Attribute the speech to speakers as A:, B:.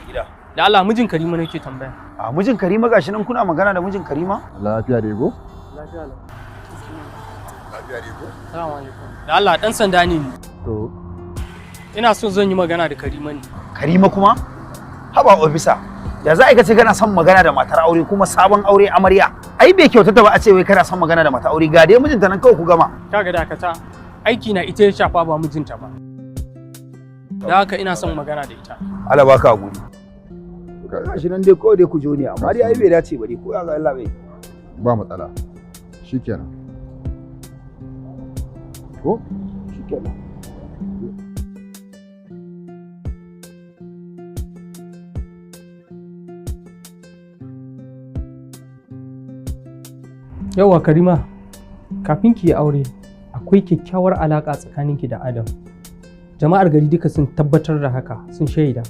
A: Gida.
B: Da Allah, mijin Karima nake tambaya.
A: A mijin Karima, gashi nan kuna magana da mijin Karima?
C: Lafiya dai go?
B: Lafiya lau.
C: Lafiya dai go?
B: Assalamu alaikum. Da Allah, dan sanda ne ni.
C: To.
B: Ina so zan yi magana da Karima ne.
A: Karima kuma? Haba ofisa. Ya za a yi ka ce kana son magana da matar aure, kuma sabon aure, amarya? Ai bai kyautata ba a ce wai kana son magana da matar aure. Ga dai mijinta nan, kawai ku gama.
B: Kaga, dakata. Aiki na ita ya shafa, ba mijinta ba. Da haka ina son magana da ita.
A: Allah baka guri. Gashi nan dai, kawai dai ku jo ne, amma dai ai bai dace ba dai ko ya ga Allah bai.
C: Ba matsala. Shikenan. Ko?
A: Shikenan.
B: Yauwa Karima, kafin ki yi aure, akwai kyakkyawar alaƙa tsakaninki da Adam. Jama'ar gari duka sun tabbatar da haka, sun shaida.